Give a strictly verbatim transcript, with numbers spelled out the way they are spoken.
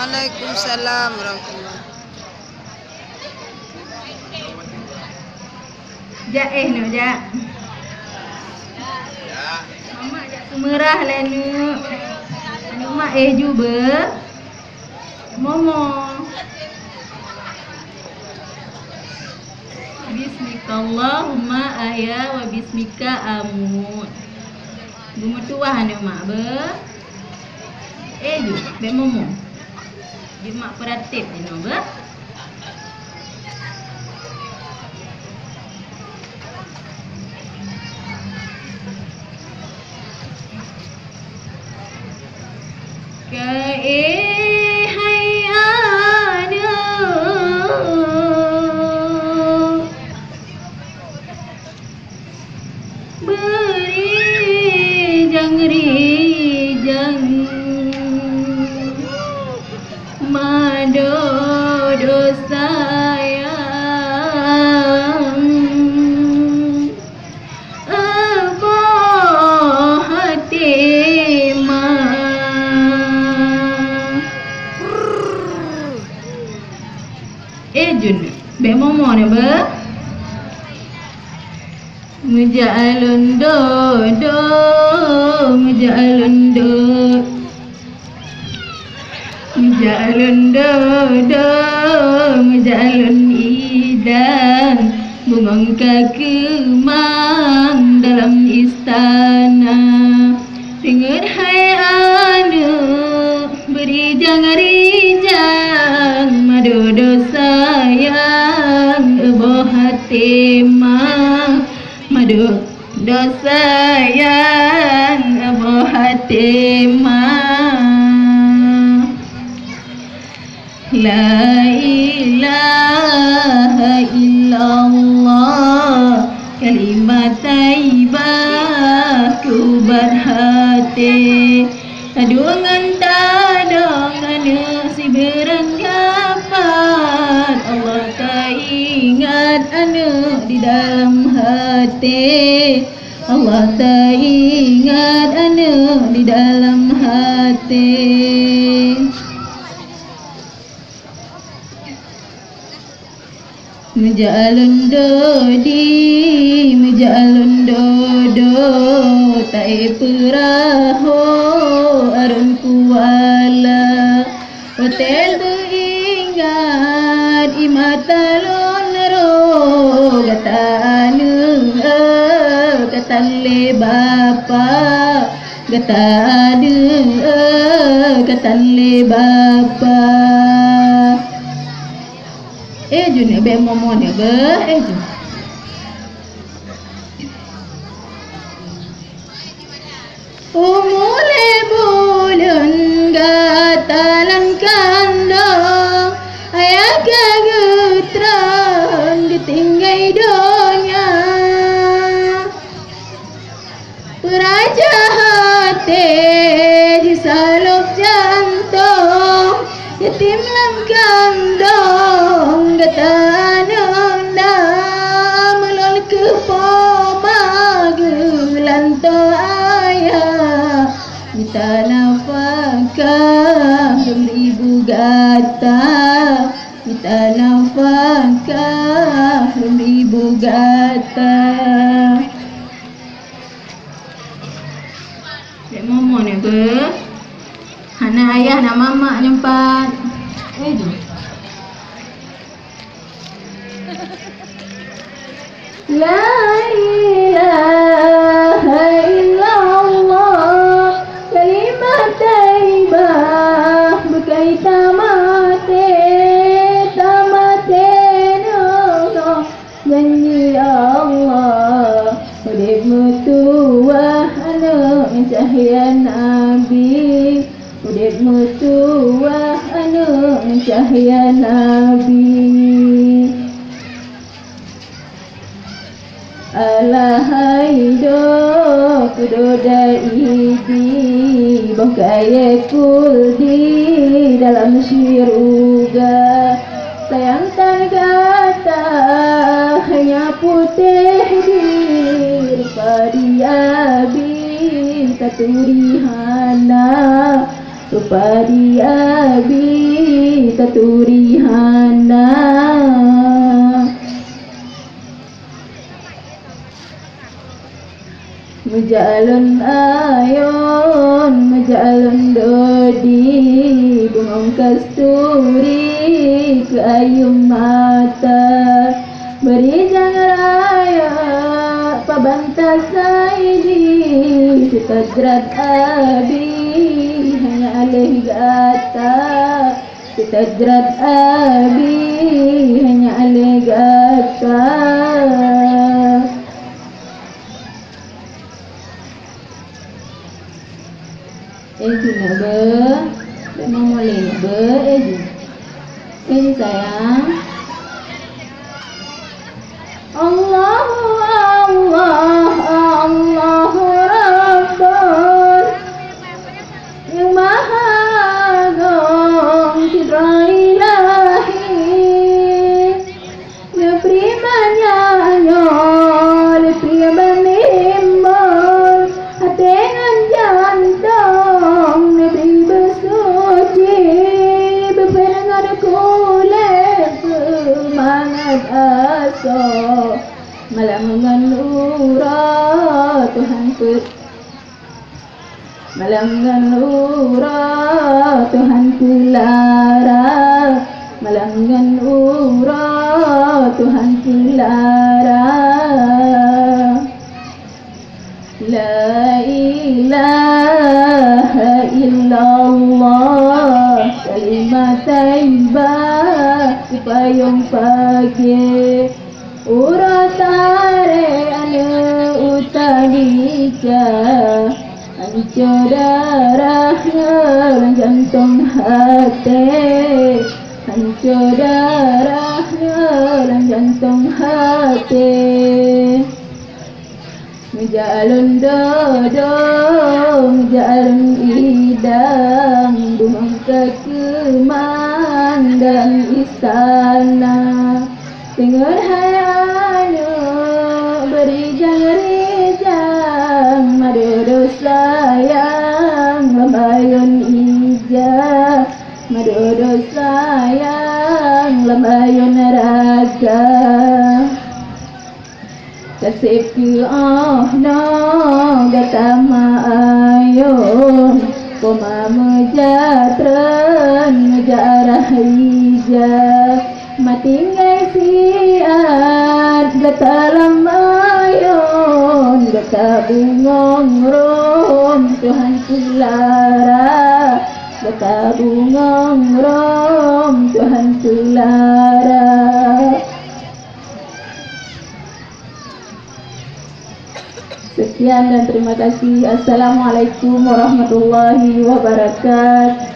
Waalaikumsalam warahmatullahi. Jak eh, neuk jak. Mamak jak seumeurah lé neuk. Aneuk mak eh ju beu. Momo. Bismikallahumma ahya wa bismika amut. Beumeutuwah aneuk mak beu. Eh ju, bèk momo. Jeuet mak peuratéb inoe beuh. Ka éh hai aneuk. Beurijang-rijang mado dosa nyang euboh até ma. Eh, jun, bèk momo na beuh. Meujak lôn do-do, meujak lôn do-, meujak lôn do-do, meujak lôn idang, bungong ka keumang dalam istana. Deungon hai aneuk, beurijang-rijang, mado dosa nyang euboh até ma. Mado dosa nyang euboh até ma. La ilaha illallah, kalimat thaibah keu ubat até. Tadong ngon tadong aneuk sibeurangkapat, Allah taingat aneuk di dalam até. Allah taingat aneuk di dalam até. Meujak lôn dodi, meujak lôn dodo, taék peurahô arôn kuala. Watèe teuingat ie mata lôn rôh, gata aneuk, eh, ka tan lé bapak. Gata aneuk, eh, ka tan lé bapak. Eh, jun, eh, bèk momo neuk beuh, eh, jun. Umu lhèe buleuen gata lam kandông, ayah ka geutreun geutinggai donya. Peuraja até jisalôb jantông, yatim lam kandông gata aneuk na, meulôn keu poma geulantoe ayah. Mita nafakah lôn ibu gata, mita nafakah lôn ibu gata. Dek momo ni beuh. Hana ayah, na mamak nyoe pat. Eh, jom. La ilaha illallah, kalimah thaibah, beukai tamaté, tamaté nyoe. Janji Allah, udép meutuwah aneuk cahya Nabi, udép meutuwah aneuk cahya Nabi. Alah hai do kudoda idi, boh kayèe kuldi dalam syeuruga. Sayang tan gata hanya putéh di rupa di abi taturi hana, rupa di abi turi hana. Meujalan ayun, meujalan dodi, bungong kasturi keu ayum mata. Bri nyang raya paban tasai di, sitajrat abi hanya leh gata. Sitajrat abi hanya leh gata. Eh, keuneuk beu, beu meumulai beu, eh, ji. Eh, ji sayang. Allahu Allah, Allahu Rabbun, nyang maha agong sidroe ilahi. Neubri manyak nyoe, neubri bandum, até ngon jantong, neubri beusuci, beupeuet ngon kulét, beumangat asoe. Malam ngon uroe Tuhan peu-, malam ngon uroe Tuhan peulara, malam ngon uroe Tuhan peulara. La ilaha illallah, kalimat thaibah, sipayong pagée. Uroe tarek aneuk u Khadijah, hanco darah nyoe lam jantong até, hanco darah nyoe lam jantong até. Meujalan dodo, meujalan idang, bungong keukeumang dalam istana. Deungon hai aneuk beurijang-rijang, madodo sayang lam ayun ija, madodo sayang lam ayun raga. Kaseb keu oh noe gata ma ayôn, poma meujatreun meujarah ija. Matinggai siat gata lam ayôn, gata bungong rhom Tuhan peulara, gata bungong rhom Tuhan peulara. Sekian dan terima kasih. Assalamualaikum warahmatullahi wabarakatuh.